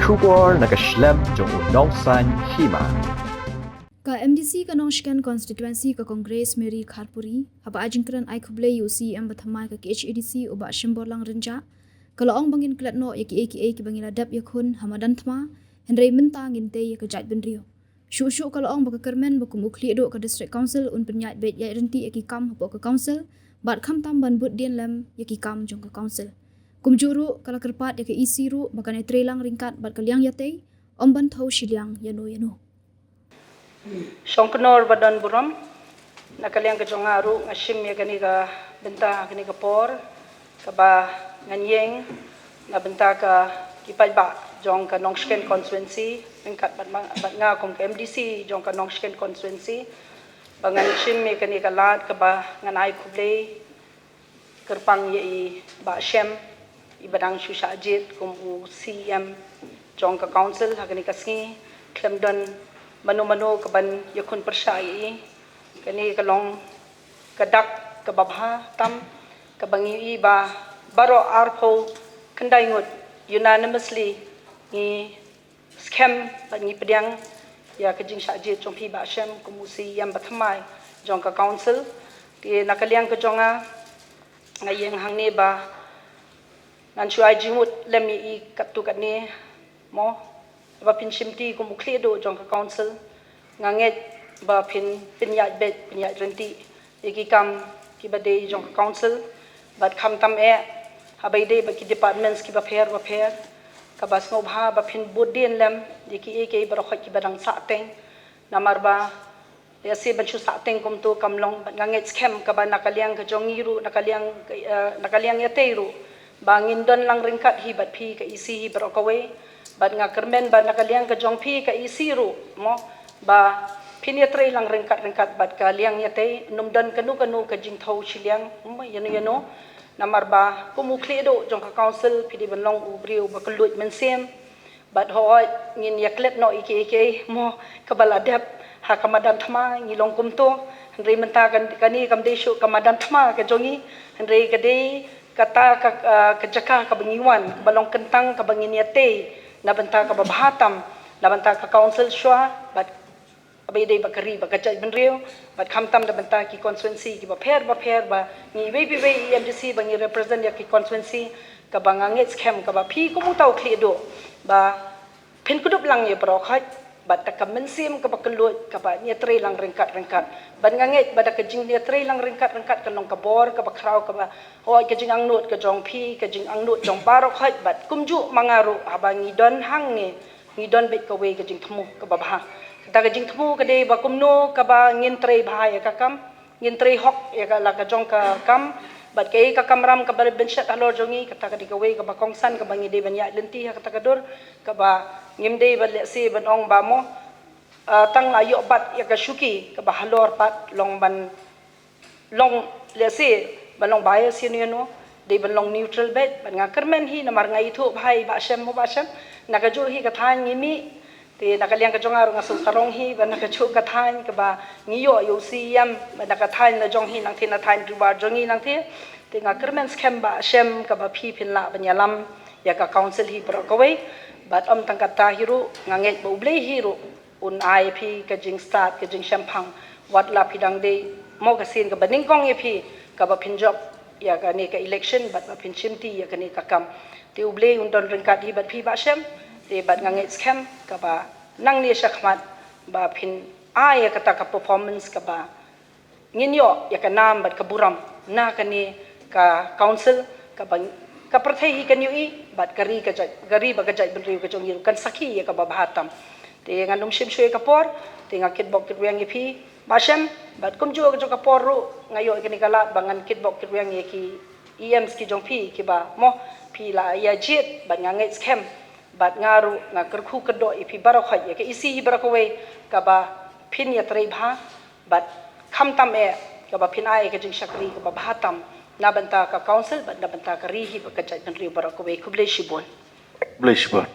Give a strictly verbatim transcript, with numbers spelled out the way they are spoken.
Khubor na ka shlem jong u nongsan hima. Ka M D C ka Nongshken Constituency ka Congress Mary Kharpuri, haba ai jingkren ai khublei ïa u C E M bathymmai ka K H A D C u Bah Shemborlang Rynjah, ka la ong ba ngin klet noh ïa kiei kiei kiba ngi la dep ïakhun ha madan thma, hynrei mynta ngin tei ïa ka jaitbynriew. Shuh shuh ka la ong ba ka kyrmen ba kum u khlieh duh ka District Council un pynïaid beit ïaid ryntih ïa ki kam hapoh ka Council, bad khamtam ban bud dien lem ïa ki kam jong ka Council. Kumjuh ruh ka la kyrpad ïa ka E C ruh ba kan ïatreilang ryngkat bad ka liang ïatei, ym ban thew shiliang ïano ïano. Shong Kynnoh ba don burom, na ka liang ka jong nga ruh nga shim ïa kane ka bynta, kane ka por, kaba ngan ïeng na bynta ka ki paidbah jong ka Nongshken Constituency, ryngkat bad ma-, bad nga kum ka M D C jong ka Nongshken Constituency, ba ngan shim ïa kane ka lad kaba ngan ai khublei kyrpang ïa i Bah Shem, iba dang shu shah jied kum u C E M jong ka Council ha kane ka sngi, khlem don mano mano kaban ïakhun pyrshah ïa i. Kane ka long ka dak kaba bha tam, kaba ngi ïohi ba baroh arphew khyndai ngut unanimously ngi skhem bad ngi pdiang ïa ka jingshah jied jong phi Bah Shem kum u C E M bathymmai jong ka Council. Te na ka liang ka jong nga, nga ïeng hangne ba ngan shu ai jingmut lem ïa i katto katne, mo, ba phin shimti kum u khlieh duh jong ka Council. Nga ngeit ba phin pynïaid beit, pynïaid ryntih ïa ki kam kiba dei jong ka Council, bad khamtam eh haba ïadei bad ki departments kiba pher bapher, kaba sngewbha ba phin bud dien lem ïa kiei kiei baroh kiba dang sah teng. Namar ba lehse ban shu sah teng kumto kam long, bad nga ngeit skhem kaba na ka liang ka jong ngi ruh, na ka liang, eh, na ka liang ïatei ruh, ba ngin don lang ryngkat hi bad phi ka E C hi baroh kawei. Bad nga kyrmen ba na ka liang ka jong phi ka E C ruh, mo, ba phin ïatrei lang ryngkat ryngkat bad ka liang ïatei, ym don kano kano ka jingthew shiliang, mo, ïano ïano. Namar ba kum u khlieh duh jong ka Council phi dei ban long u briew ba kylluid mynsiem. Bad hooid ngin ïa klet noh ïa kiei kiei, mo, kaba la dep ha ka madan thma, ngi long kumto. Hynrei mynta kan, kane kam dei shuh ka madan thma ka jong ngi, hynrei ka dei kata ka, ah, ka jaka kaba ngi wan, kaba long kyntang kaba ngin ïatei na bynta kaba bha tam na bynta ka Council shuwa, bad kaba ïadei bad ka ri bad ka jaitbynriew, bad khamtam na bynta ki constituency kiba pher bapher, ba ngi iwei pa iwei i M D C ba ngi represent ïa ki constituency, kaba nga ngeit skhem kaba phi kum uta u khlieh duh ba phin kdup lang ïa baroh khoit, bad da ka mynsiem kaba kylluid kaba ngi ïatrei lang ryngkat ryngkat. Bad nga ngeit ba da ka jingïatrei lang ryngkat ryngkat kan long ka bor kaba khraw, kaba hooid ka jingangnud ka jong phi, ka jingangnud jong baroh khoit, bad kumjuh ma nga ruh haba ngi don hangne, ngi don beit kawei ka jingthmu kaba bha. Kata ka jingthmu ka dei ba kumno kaba ngin trei bha ïa ka kam, ngin trei hok ïa ka la ka jong ka kam, bad kaei ka kamram kaba la pynshet halor jong ngi, kata ka dei kawei kaba kongsan kaba ngi dei ban ïaid lynti ha kata ka dur, kaba ngim dei ban lehse ban ong ba mo, ah, tang la ïoh bat ïa ka shuki, kaba halor pat long ban long lehse ban long bias ïano ïano, dei ban long neutral beit, bad nga kyrmen hi namar nga ithuh bha ïa i Bah Shem, mo Bah Shem, na kajuh hi ka thaiñ ngi mih, te na ka liang ka jong nga ruh nga sngewsarong hi ba na kajuh ka thaiñ kaba ngi ïoh ïa u C E M, ba na ka thaiñ la jong hi nangtei, na thaiñ Ri War jong ngi nangtei. Te nga kyrmen skhem Bah Shem kaba phi phin lah ban ïalam ïa ka Council hi baroh kawei. Bad ym tang kata hi ruh, nga ngeit ba U Blei hi ruh un ai ïa phi ka jingstad, ka jingshemphang, wat la phi dang dei, mo, ka sien kaba nyngkong ïa phi kaba phin jop ïa kane ka election bad ba phin shimti ïa kane ka kam. Te U Blei un don ryngkat hi bad phi Bah Shem, te bad nga ngeit skhem kaba nangne shakhmat ba phin ai ïa kata ka performance kaba ngin ïoh ïa ka nam bad ka burom na kane ka Council, kaba ka pyrthei hi kan ïohi, bad ka ri ka jait, ka ri bad ka jaitbynriew ka jong ngi ruh kan sakhi ïa kaba bha tam. Te ngan ym shim shuh ïa ka por, te nga kitbok kitrwiang ïa phi Bah Shem, bad kumjuh ka jong ka por ruh nga ïoh ïa kane ka lad ba ngan kitbok kitrwiang ïa ki E Ms ki jong phi kiba mo phi la ïa jied, bad nga ngeit skhem bad nga ruh nga kyrkhu kyrdoh ïa phi baroh khoit, ïa ka E C hi baroh kawei, kaba phin ïatrei bha, bad khamtam eh kaba phin ai ka jingshakri kaba bha tam na bynta ka Council bad na bynta ka ri hi bad ka jaitbynriew baroh kawei. Khublei shibun. Khublei shibun.